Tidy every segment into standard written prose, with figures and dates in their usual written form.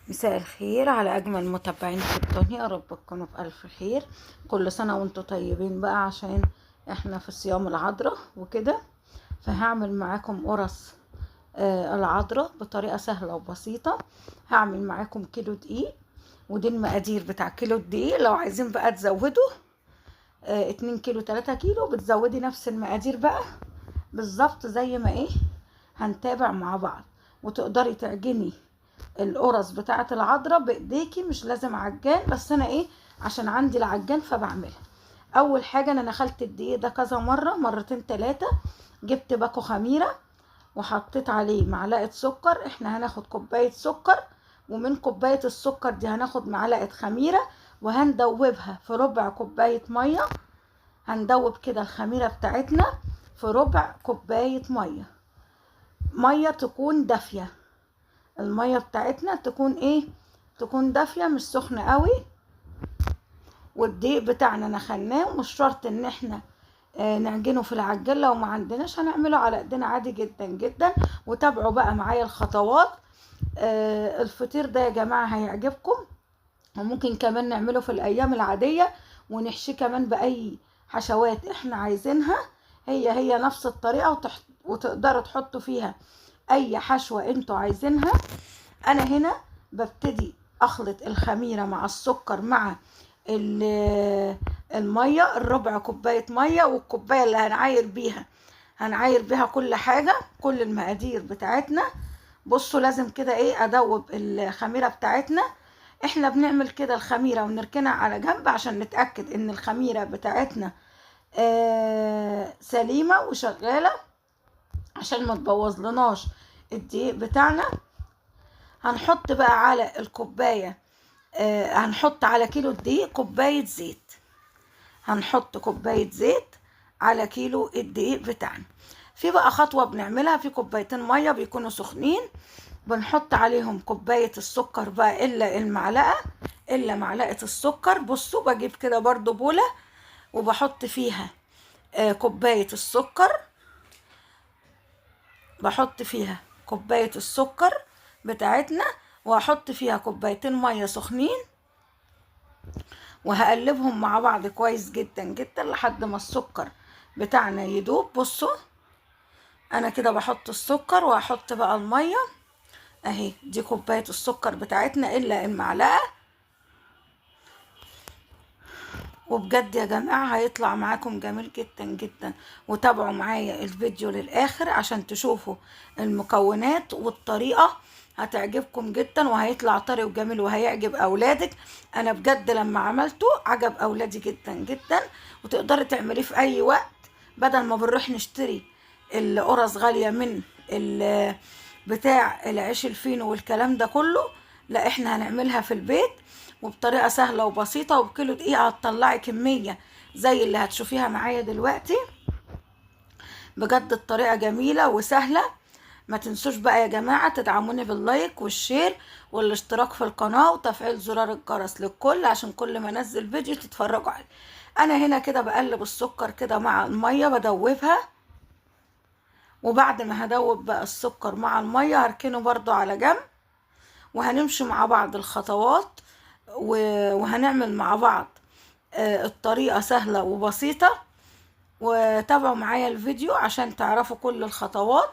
مساء الخير على أجمل متابعين في الدنيا، يا رب تكونوا بألف خير. كل سنة وانتم طيبين بقى، عشان احنا في صيام العذراء وكده. فهعمل معاكم قرص العذراء بطريقة سهلة وبسيطة. هعمل معاكم كيلو دقيق، ودي المقادير بتاع كيلو الدقيق. لو عايزين بقى تزودوا 2 كيلو 3 كيلو، بتزودي نفس المقادير بقى بالظبط زي ما ايه هنتابع مع بعض. وتقدري تعجني القرص بتاعه العذراء بايديكي، مش لازم عجان، بس انا ايه عشان عندي العجان فبعملها. اول حاجة انا نخلت الدقيق ده كذا مرة، مرتين تلاتة. جبت باكو خميره وحطيت عليه معلقه سكر. احنا هناخد كوباية سكر، ومن كوباية السكر دي هناخد معلقه خميره وهندوبها في ربع كوباية مية. هندوب كده الخميره بتاعتنا في ربع كوباية مية، مية تكون دافيه. المية بتاعتنا تكون ايه؟ تكون دافيه، مش سخنة قوي. والدقيق بتاعنا نخلناه، ومش شرط ان احنا نعجنه في العجان، لو ما عندناش هنعمله على ايدينا عادي جدا جدا. وتابعوا بقى معايا الخطوات. الفطير ده يا جماعة هيعجبكم، وممكن كمان نعمله في الايام العادية ونحشيه كمان باي حشوات احنا عايزينها. هي هي نفس الطريقة، وتقدروا تحطوا فيها اي حشوه انتوا عايزينها. انا هنا ببتدي اخلط الخميره مع السكر مع المية، الربع كوباية مية، والكوبايه اللي هنعاير بيها، هنعاير بيها كل حاجة، كل المقادير بتاعتنا. بصوا لازم كده ايه ادوب الخميره بتاعتنا. احنا بنعمل كده الخميره ونركنها على جنب عشان نتاكد ان الخميره بتاعتنا سليمة وشغالة، عشان ما تبوظ لناش الدقيق بتاعنا. هنحط بقى على الكوباية، هنحط على كيلو الدقيق كوباية زيت. هنحط كوباية زيت على كيلو الدقيق بتاعنا. في بقى خطوة بنعملها، في كوبايتين مية بيكونوا سخنين، بنحط عليهم كوباية السكر بقى الا المعلقة، الا معلقه السكر. بصوا بجيب كده برضو بوله وبحط فيها كوباية السكر، بحط فيها كوباية السكر بتاعتنا، وهحط فيها كوبايتين مية سخنين، وهقلبهم مع بعض كويس جدا جدا لحد ما السكر بتاعنا يدوب. بصوا انا كده بحط السكر وهحط بقى المية اهي، دي كوباية السكر بتاعتنا الا المعلقة. وبجد يا جماعة هيطلع معاكم جميل جدا جدا. وتابعوا معايا الفيديو للآخر عشان تشوفوا المكونات والطريقة، هتعجبكم جدا وهيطلع طري وجميل وهيعجب أولادك. أنا بجد لما عملته عجب أولادي جدا جدا. وتقدري تعمليه في أي وقت، بدل ما بنروح نشتري القرص غالية من بتاع العيش الفينو والكلام ده كله، لا احنا هنعملها في البيت وبطريقة سهلة وبسيطة، وبكيلو دقيقة هتطلعي كمية زي اللي هتشوفيها معايا دلوقتي. بجد الطريقة جميلة وسهلة. ما تنسوش بقى يا جماعة تدعموني بال like وال share والاشتراك في القناة وتفعيل زرار الجرس للكل، عشان كل ما انزل فيديو تتفرجوا عليه. انا هنا كده بقلب السكر كده مع المية، بدوبها، وبعد ما هدوب بقى السكر مع المية هركنه برضو على جنب، وهنمشي مع بعض الخطوات وهنعمل مع بعض الطريقة سهلة وبسيطة. وتابعوا معايا الفيديو عشان تعرفوا كل الخطوات،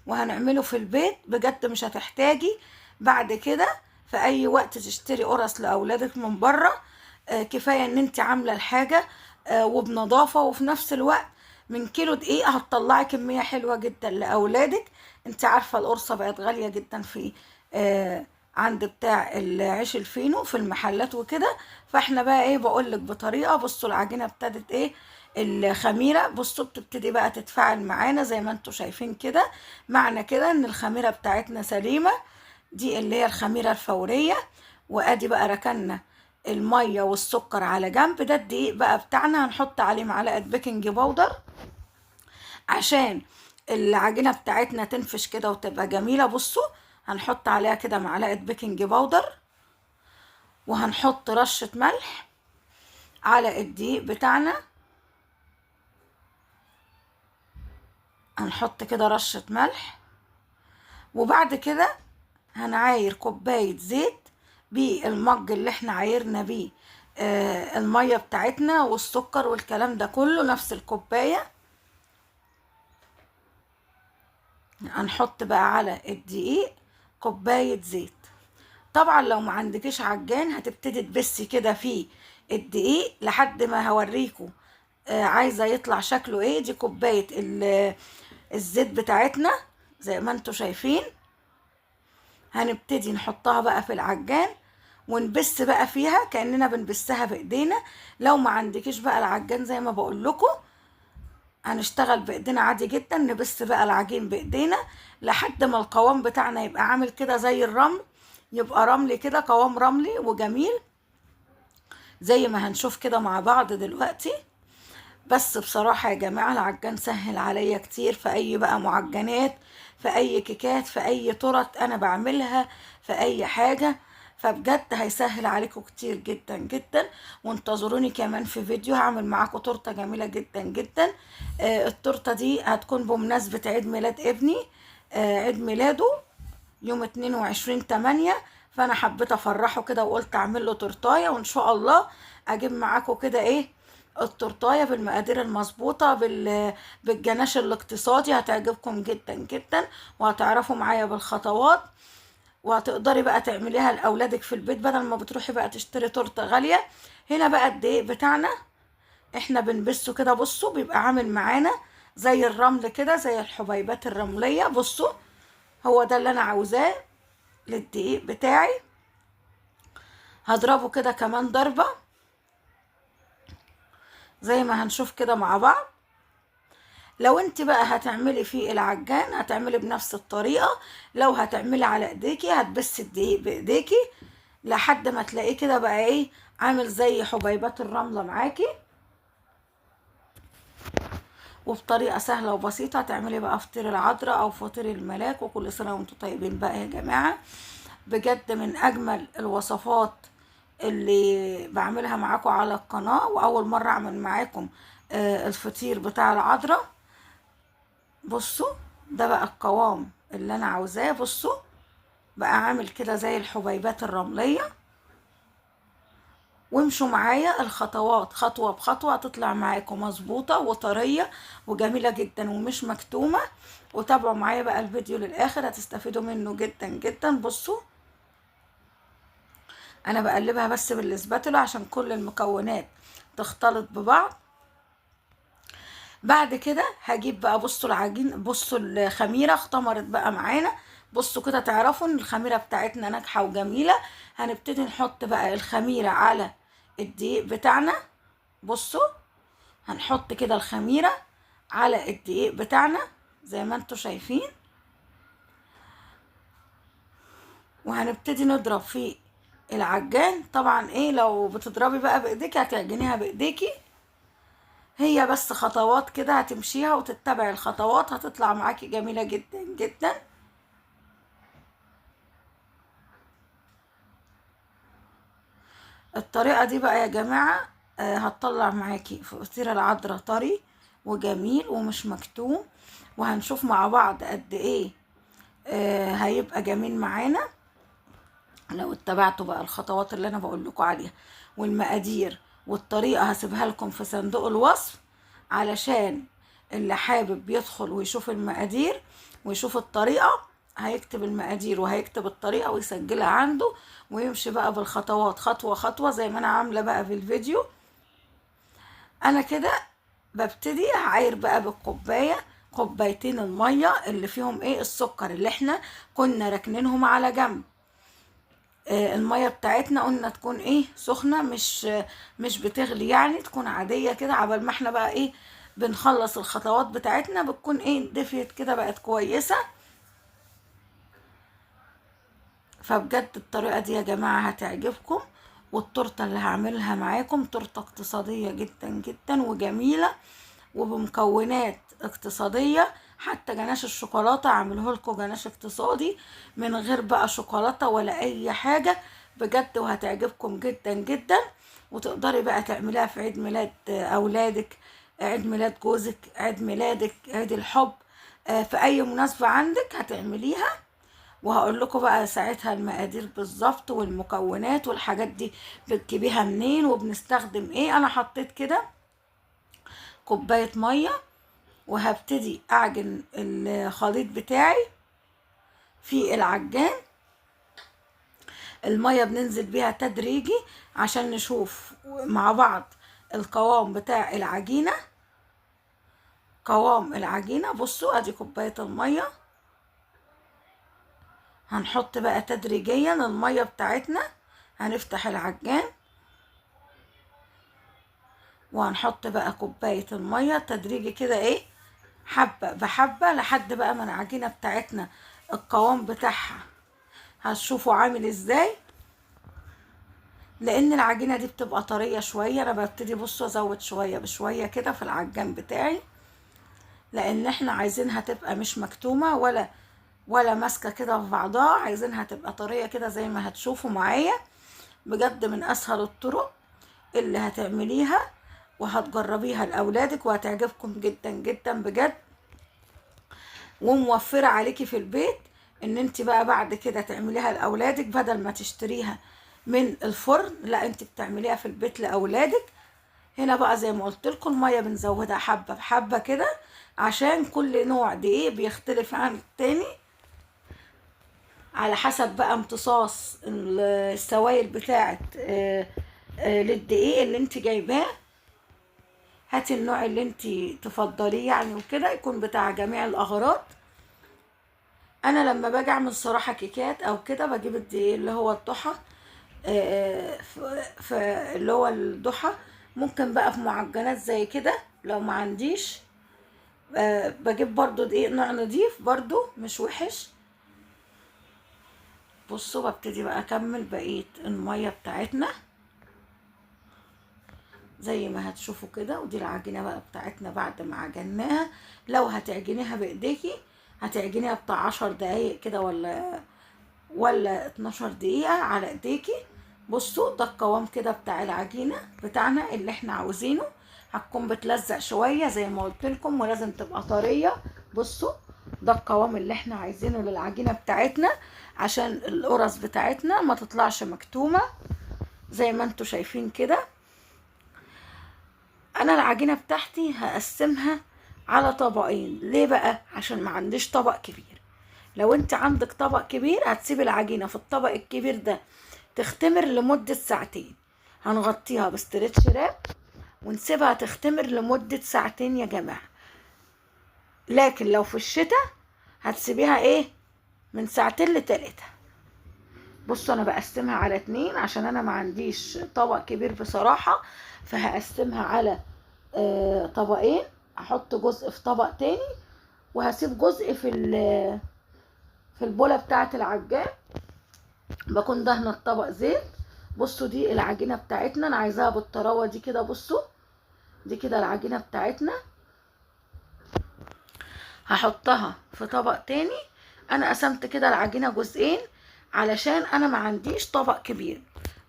وهنعمله في البيت. بجد مش هتحتاجي بعد كده في اي وقت تشتري قرص لأولادك من بره. كفاية ان انت عاملة الحاجة، وبنظافة، وفي نفس الوقت من كيلو دقيق هتطلعي كمية حلوة جدا لأولادك. انت عارفة القرصة بقت غالية جدا في عند بتاع العيش الفينو في المحلات وكده. فاحنا بقى ايه بقولك بطريقة. بصوا العجينة ابتدت ايه، الخميرة بصوا بتبتدي بقى تتفاعل معانا زي ما انتوا شايفين كده. معنى كده ان الخميرة بتاعتنا سليمة، دي اللي هي الخميرة الفورية. وادي بقى ركننا المية والسكر على جنب. ده الدقيق بقى بتاعنا، هنحط عليه معلقة baking powder عشان العجينة بتاعتنا تنفش كده وتبقى جميلة. بصوا هنحط عليها كده معلقة baking powder، وهنحط رشة ملح على الدقيق بتاعنا. هنحط كده رشة ملح، وبعد كده هنعاير كوباية زيت. بالمج اللي احنا عايرنا بيه المية بتاعتنا والسكر والكلام ده كله، نفس الكوباية. هنحط بقى على الدقيق كوباية زيت. طبعا لو ما عندكيش عجان هتبتدي تبسي كده في الدقيق لحد ما هوريكم عايزة يطلع شكله ايه. دي كوباية الزيت بتاعتنا زي ما انتوا شايفين. هنبتدي نحطها بقى في العجان ونبس بقى فيها كأننا بنبسها بإيدينا. لو ما عندكيش بقى العجان زي ما بقول لكم هنشتغل بإيدينا عادي جدا، نبس بقى العجين بإيدينا لحد ما القوام بتاعنا يبقى عامل كده زي الرمل، يبقى رملي كده، قوام رملي وجميل زي ما هنشوف كده مع بعض دلوقتي. بس بصراحة يا جماعة العجان سهل عليا كتير في أي بقى معجنات، في أي كيكات، في أي تورت أنا بعملها، في أي حاجة، فبجد هيسهل عليكم كتير جدا جدا. وانتظروني كمان في فيديو هعمل معاكم تورتة جميلة جدا جدا. التورتة دي هتكون بمناسبة عيد ميلاد ابني، عيد ميلاده يوم 22/8، فأنا حبيت أفرحه كده وقلت أعمل له تورتاية، وإن شاء الله أجيب معاكم كده إيه التورتاية بالمقادير المظبوطة بالجناش الاقتصادي، هتعجبكم جدا جدا وهتعرفوا معايا بالخطوات، وهتقدري بقى تعمليها لأولادك في البيت بدل ما بتروحي بقى تشتري تورتة غالية. هنا بقى الدقيق بتاعنا احنا بنبسه كده، بصوا بيبقى عامل معانا زي الرمل كده، زي الحبيبات الرملية. بصوا هو ده اللي انا عاوزاه للدقيق بتاعي. هضربه كده كمان ضربة زي ما هنشوف كده مع بعض. لو انت بقى هتعملي في العجان هتعملي بنفس الطريقة، لو هتعملي على ايديكي هتبسي الدقيق بايديكي لحد ما تلاقيه كده بقى ايه عامل زي حبيبات الرملة معاكي. وبطريقة سهلة وبسيطة هتعملي بقى فطير العذراء او فطير الملاك. وكل سنة وانتم طيبين بقى يا جماعة. بجد من اجمل الوصفات اللي بعملها معاكم على القناة، واول مرة اعمل معاكم الفطير بتاع العذراء. بصوا ده بقى القوام اللي انا عاوزاه. بصوا بقى عامل كده زي الحبيبات الرملية. وامشوا معايا الخطوات خطوة بخطوة، هتطلع معاكم مظبوطة وطرية وجميلة جدا ومش مكتومة. وتابعوا معايا بقى الفيديو للآخر هتستفيدوا منه جدا جدا. بصوا انا بقلبها بس بالاسباتولا عشان كل المكونات تختلط ببعض. بعد كده هجيب بقى، بصوا العجين، بصوا الخميرة اختمرت بقى معانا. بصوا كده تعرفوا ان الخميرة بتاعتنا ناجحة وجميلة. هنبتدي نحط بقى الخميرة على الدقيق بتاعنا. بصوا هنحط كده الخميرة على الدقيق بتاعنا زي ما انتوا شايفين، وهنبتدي نضرب في العجان. طبعا ايه لو بتضربي بقى بايديكي هتعجنيها بايديكي، هي بس خطوات كده هتمشيها وتتبع الخطوات هتطلع معاكي جميلة جدا جدا. الطريقة دي بقى يا جماعة هتطلع معاكي فطير العذراء طري وجميل ومش مكتوم، وهنشوف مع بعض قد ايه هيبقى جميل معانا لو اتبعتوا بقى الخطوات اللي انا بقول لكم عليها والمقادير والطريقة. هسيبها لكم في صندوق الوصف علشان اللي حابب يدخل ويشوف المقادير ويشوف الطريقة هيكتب المقادير وهيكتب الطريقة ويسجلها عنده ويمشي بقى بالخطوات خطوة خطوة زي ما انا عاملة بقى في الفيديو. انا كده ببتدي هعاير بقى بالكوباية كوبايتين المية اللي فيهم ايه السكر اللي احنا كنا راكنينهم على جنب. المية بتاعتنا قلنا تكون ايه سخنة، مش بتغلي يعني، تكون عادية كده عبال ما احنا بقى ايه بنخلص الخطوات بتاعتنا بتكون ايه دفيت كده بقت كويسة. فبجد الطريقة دي يا جماعة هتعجبكم، والتورتة اللي هعملها معاكم تورتة اقتصادية جدا جدا وجميلة وبمكونات اقتصادية. حتى جناش الشوكولاتة عامله لكم جناش اقتصادي من غير بقى شوكولاتة ولا اي حاجة بجد، وهتعجبكم جدا جدا. وتقدري بقى تعمليها في عيد ميلاد اولادك، عيد ميلاد جوزك، عيد ميلادك، عيد الحب، في اي مناسبة عندك هتعمليها وهقول لكم بقى ساعتها المقادير بالظبط والمكونات والحاجات دي بتجيبيها منين وبنستخدم ايه. انا حطيت كده كوباية مية، وهبتدي اعجن الخليط بتاعي في العجان. المية بننزل بيها تدريجي عشان نشوف مع بعض القوام بتاع العجينة. قوام العجينة بصوا ادي كوباية المية، هنحط بقى تدريجيا المية بتاعتنا. هنفتح العجان وهنحط بقى كوباية المية تدريجي كده ايه، حبة بحبة، لحد بقى ما العجينة بتاعتنا القوام بتاعها هتشوفوا عامل ازاي. لان العجينة دي بتبقى طرية شوية. انا ببتدي بصوا ازود شوية بشوية كده في العجان بتاعي، لان احنا عايزينها تبقى مش مكتومة ولا ماسكة كده في بعضها، عايزينها تبقى طرية كده زي ما هتشوفوا معايا. بجد من اسهل الطرق اللي هتعمليها وهتجربيها لاولادك وهتعجبكم جدا جدا بجد، وموفرة عليكي في البيت ان انت بقى بعد كده تعمليها لاولادك بدل ما تشتريها من الفرن، لا انت بتعمليها في البيت لاولادك. هنا بقى زي ما قلت لكم المية بنزودها حبه بحبه كده عشان كل نوع دقيق بيختلف عن التاني على حسب بقى امتصاص السوائل بتاعه للدقيق اللي انت جايباه. هاتي النوع اللي انت تفضليه يعني وكده، يكون بتاع جميع الاغراض. انا لما باجي اعمل صراحة كيكات او كده بجيب الدقيق اللي هو الضحى، اللي هو الضحى. ممكن بقى في معجنات زي كده لو ما عنديش، بجيب برضو دقيق نوع نضيف برضو مش وحش. بصوا ببتدي بقى اكمل بقية المية بتاعتنا زي ما هتشوفوا كده. ودي العجينة بقى بتاعتنا بعد ما عجناها. لو هتعجنيها بايديكي هتعجنيها بتاع 10 دقايق كده ولا 12 دقيقة على ايديكي. بصوا ده القوام كده بتاع العجينة بتاعنا اللي احنا عاوزينه. هتكون بتلزق شوية زي ما قلت لكم، ولازم تبقى طرية. بصوا ده القوام اللي احنا عايزينه للعجينة بتاعتنا عشان القرص بتاعتنا ما تطلعش مكتومة زي ما انتوا شايفين كده. انا العجينة بتاعتي هقسمها على طبقين. ليه بقى؟ عشان ما عنديش طبق كبير. لو انت عندك طبق كبير هتسيب العجينة في الطبق الكبير ده تختمر لمدة ساعتين. هنغطيها ب stretch wrap ونسيبها تختمر لمدة ساعتين يا جماعة. لكن لو في الشتاء هتسيبيها ايه، من ساعتين لتلاتة. بصوا انا بقسمها على 2 عشان انا ما عنديش طبق كبير بصراحة، فهقسمها على طبقين. هحط جزء في طبق تاني وهسيب جزء في البولة بتاعة العجان. بكون دهنة الطبق زيت. بصوا دي العجينة بتاعتنا، انا عايزاها بالطراوة دي كده. بصوا دي كده العجينة بتاعتنا، هحطها في طبق تاني. انا قسمت كده العجينة جزئين علشان انا ما عنديش طبق كبير،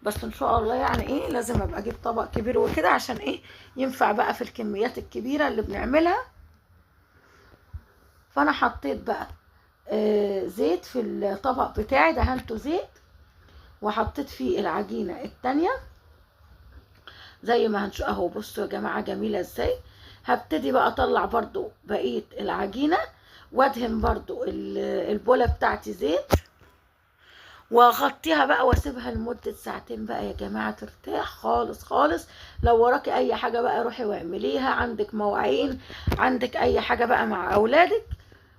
بس ان شاء الله يعني ايه لازم ابقى اجيب طبق كبير وكده عشان ايه ينفع بقى في الكميات الكبيرة اللي بنعملها. فانا حطيت بقى زيت في الطبق بتاعي، دهنته زيت وحطيت فيه العجينة التانية زي ما هنشوف اهو. بصوا يا جماعة جميلة ازاي. هبتدي بقى اطلع برضو بقية العجينة وادهن برضو البولة بتاعتي زيت واغطيها بقى واسيبها لمدة ساعتين بقى يا جماعة ترتاح خالص خالص. لو وراكي اي حاجة بقى روحي واعمليها، عندك مواعين، عندك اي حاجة بقى مع اولادك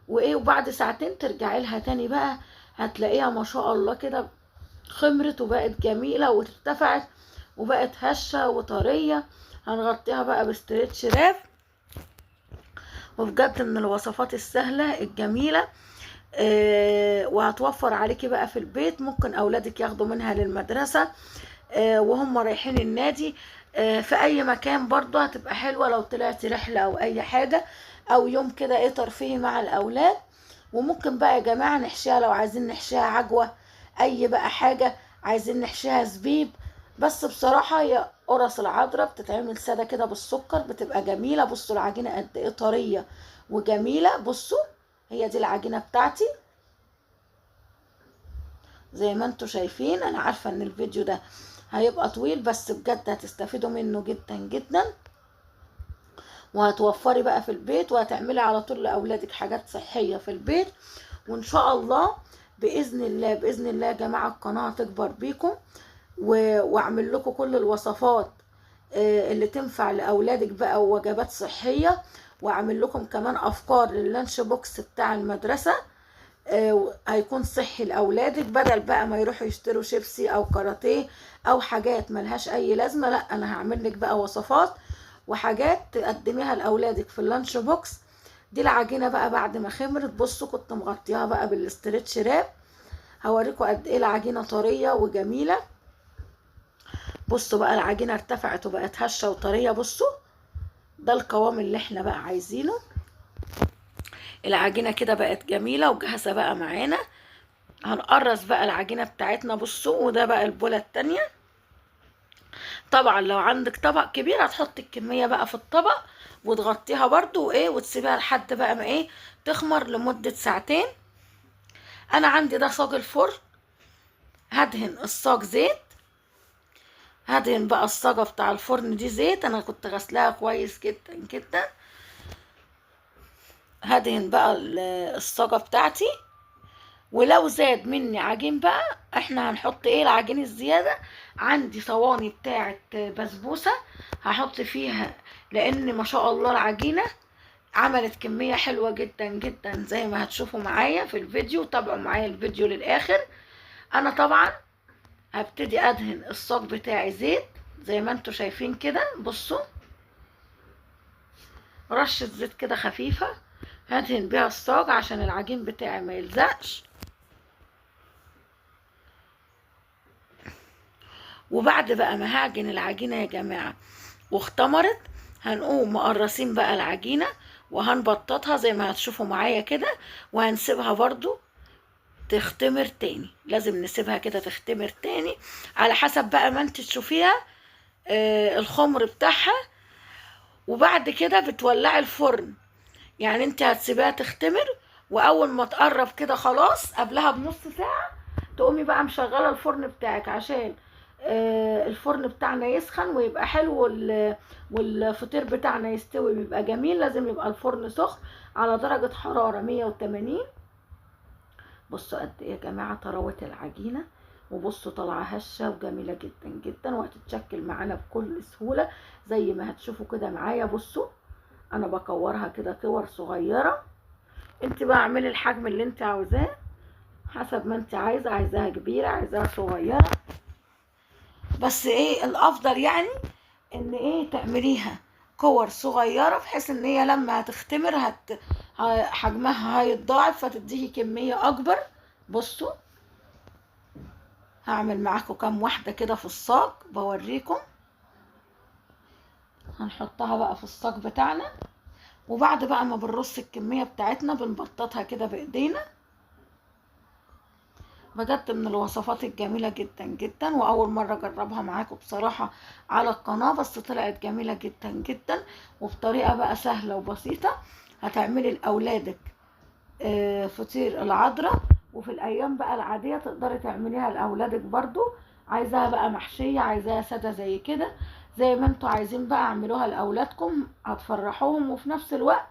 وايه، وبعد ساعتين ترجعي لها تاني بقى هتلاقيها ما شاء الله كده خمرت وبقت جميلة وارتفعت وبقت هشة وطرية. هنغطيها بقى ب stretch wrap. وبجد من الوصفات السهلة الجميلة، وهتوفر عليكي بقى في البيت. ممكن اولادك ياخدوا منها للمدرسة، وهم رايحين النادي، في اي مكان برضو هتبقى حلوة لو طلعتي رحلة او اي حاجة او يوم كده ايه ترفيهي مع الاولاد. وممكن بقى يا جماعة نحشيها لو عايزين نحشيها عجوة، اي بقى حاجة عايزين نحشيها زبيب. بس بصراحة هي قرص العذراء بتتعمل سادة كده بالسكر بتبقى جميلة. بصوا العجينة قد ايه طرية وجميلة. بصوا هي دي العجينة بتاعتي. زي ما انتوا شايفين. انا عارفة ان الفيديو ده هيبقى طويل، بس بجد هتستفيدوا منه جدا جدا، وهتوفري بقى في البيت، وهتعملي على طول لأولادك حاجات صحية في البيت. وان شاء الله بإذن الله، بإذن الله يا جماعة القناة هتكبر بيكم، واعمل لكم كل الوصفات اللي تنفع لأولادك بقى، ووجبات صحية، واعمل لكم كمان افكار لل lunch box بتاع المدرسة، هيكون صحي لأولادك، بدل بقى ما يروحوا يشتروا شيبسي او كاراتيه او حاجات ملهاش اي لازمة. لا، انا هعمل لك بقى وصفات وحاجات تقدميها لأولادك في ال lunch box. دي العجينة بقى بعد ما خمرت، بصوا كنت مغطياها بقى بال stretch wrap، هوريكم قد ايه العجينة طرية وجميلة. بصوا بقى العجينة ارتفعت وبقت هشة وطرية. بصوا ده القوام اللي احنا بقى عايزينه. العجينة كده بقت جميلة وجاهزة بقى معانا. هنقرص بقى العجينة بتاعتنا. بصوا وده بقى البولة التانية. طبعا لو عندك طبق كبير هتحطي الكمية بقى في الطبق وتغطيها برضو وايه، وتسيبيها لحد بقى ما ايه تخمر لمدة ساعتين. انا عندي ده صاج الفرن، هدهن الصاج زيت، هدهن بقى الصاجة بتاع الفرن دي زيت، انا كنت غسلاها كويس جدا جدا. هدهن بقى الصاجة بتاعتي، ولو زاد مني عجين بقى احنا هنحط ايه العجين الزيادة. عندي صواني بتاعت بسبوسة هحط فيها، لان ما شاء الله العجينة عملت كمية حلوة جدا جدا زي ما هتشوفوا معايا في الفيديو. تابعوا معايا الفيديو للآخر. انا طبعا هبتدي ادهن الصاج بتاعي زيت زي ما انتوا شايفين كده. بصوا رشة زيت كده خفيفة هدهن بيها الصاج عشان العجين بتاعي ما يلزقش. وبعد بقى ما هعجن العجينة يا جماعة واختمرت، هنقوم مقرصين بقى العجينة وهنبططها زي ما هتشوفوا معايا كده، وهنسيبها برضو تختمر تاني. لازم نسيبها كده تختمر تاني على حسب بقى ما انت تشوفيها الخمر بتاعها. وبعد كده بتولعي الفرن، يعني انت هتسيبها تختمر، واول ما تقرب كده خلاص قبلها بنص ساعة تقومي بقى مشغلة الفرن بتاعك عشان الفرن بتاعنا يسخن ويبقى حلو، والفطير بتاعنا يستوي ويبقى جميل. لازم يبقى الفرن سخن على درجة حرارة 180. بصوا قد ايه يا جماعة طراوة العجينة، وبصوا طالعة هشة وجميلة جدا جدا، وهتتشكل معانا بكل سهولة زي ما هتشوفوا كده معايا. بصوا انا بكورها كده كور صغيرة، انت بقى اعملي الحجم اللي انت عاوزاه حسب ما انت عايزة، عايزاها كبيرة عايزاها صغيرة، بس ايه الافضل يعني ان ايه تعمليها كور صغيرة بحيث ان هي لما هتختمر حجمها هيتضاعف فتديكي كمية اكبر. بصوا هعمل معاكم كام واحدة كده في الصاج بوريكم. هنحطها بقى في الصاج بتاعنا، وبعد بقى ما بنرص الكمية بتاعتنا بنبططها كده بايدينا. بجد من الوصفات الجميلة جدا جدا، واول مرة اجربها معاكم بصراحة على القناة، بس طلعت جميلة جدا جدا وبطريقة بقى سهلة وبسيطة. هتعملي لأولادك فطير العذراء، وفي الايام بقى العادية تقدري تعمليها لأولادك برضو. عايزاها بقى محشية، عايزاها سادة زي كده، زي ما انتوا عايزين بقى اعملوها لأولادكم، هتفرحوهم، وفي نفس الوقت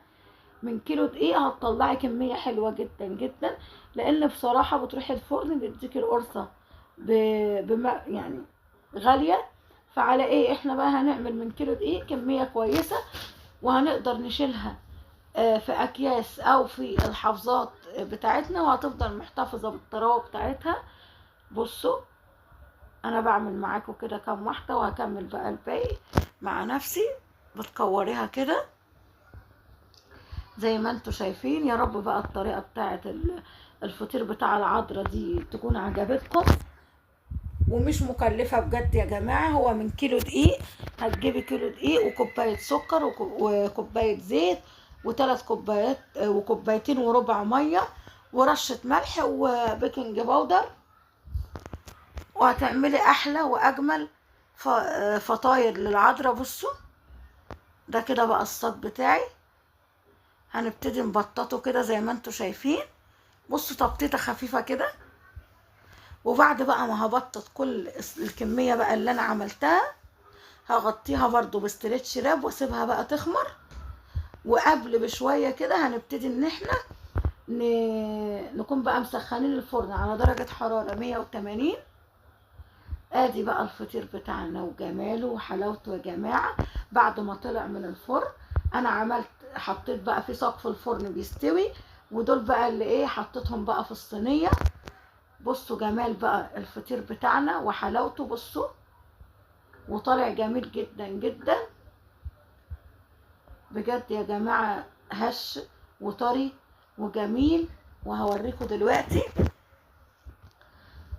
من كيلو دقيق هتطلعي كمية حلوة جدا جدا. لان بصراحة بتروحي الفرن بيديكي القرصة بما يعني غالية، فعلى ايه احنا بقى هنعمل من كيلو دقيق كمية كويسة، وهنقدر نشيلها في اكياس او في الحافظات بتاعتنا، وهتفضل محتفظة بالطراوة بتاعتها. بصوا انا بعمل معاكم كده كام واحدة وهكمل بقى الباقي مع نفسي. بتكوريها كده زي ما انتوا شايفين. يا رب بقى الطريقة بتاعت الفطير بتاع العذراء دي تكون عجبتكم ومش مكلفة بجد يا جماعة. هو من كيلو دقيق، هتجيبي كيلو دقيق وكوباية سكر وكوباية زيت وثلاث كوبايات وكوبايتين وربع مية ورشة ملح وبيكنج باودر، وهتعملي احلى واجمل فطاير للعذراء. بصوا ده كده بقى الصاج بتاعي، هنبتدي نبططه كده زي ما انتوا شايفين. بصوا تبطيطه خفيفه كده، وبعد بقى ما هبطط كل الكمية بقى اللي انا عملتها، هغطيها برضو ب stretch wrap واسيبها بقى تخمر. وقبل بشوية كده هنبتدي ان احنا نكون بقى مسخنين الفرن على درجة حرارة 180. ادي بقى الفطير بتاعنا وجماله وحلاوته يا جماعة. بعد ما طلع من الفرن انا حطيت بقى في سقف الفرن بيستوي، ودول بقى اللي ايه حطيتهم بقى في الصينية. بصوا جمال بقى الفطير بتاعنا وحلاوته، بصوا وطالع جميل جدا جدا بجد يا جماعة، هش وطري وجميل. وهوريكم دلوقتي.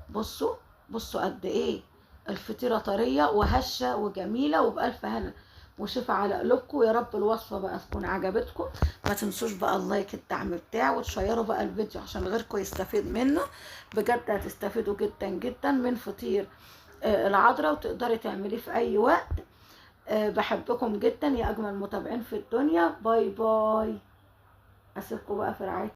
بصوا بصوا قد ايه الفطيرة طرية وهشة وجميلة، وبألف هنا وشفا على قلوبكم. يا رب الوصفة بقى تكون عجبتكم. ما تنسوش بقى ال like الدعم بتاعه، وتشيروا بقى الفيديو عشان غيركم يستفيد منه. بجد هتستفيدوا جدا جدا من فطير العذراء، وتقدري تعمليه في اي وقت. بحبكم جدا يا اجمل متابعين في الدنيا. bye bye، اسيبكم بقى في رعاية.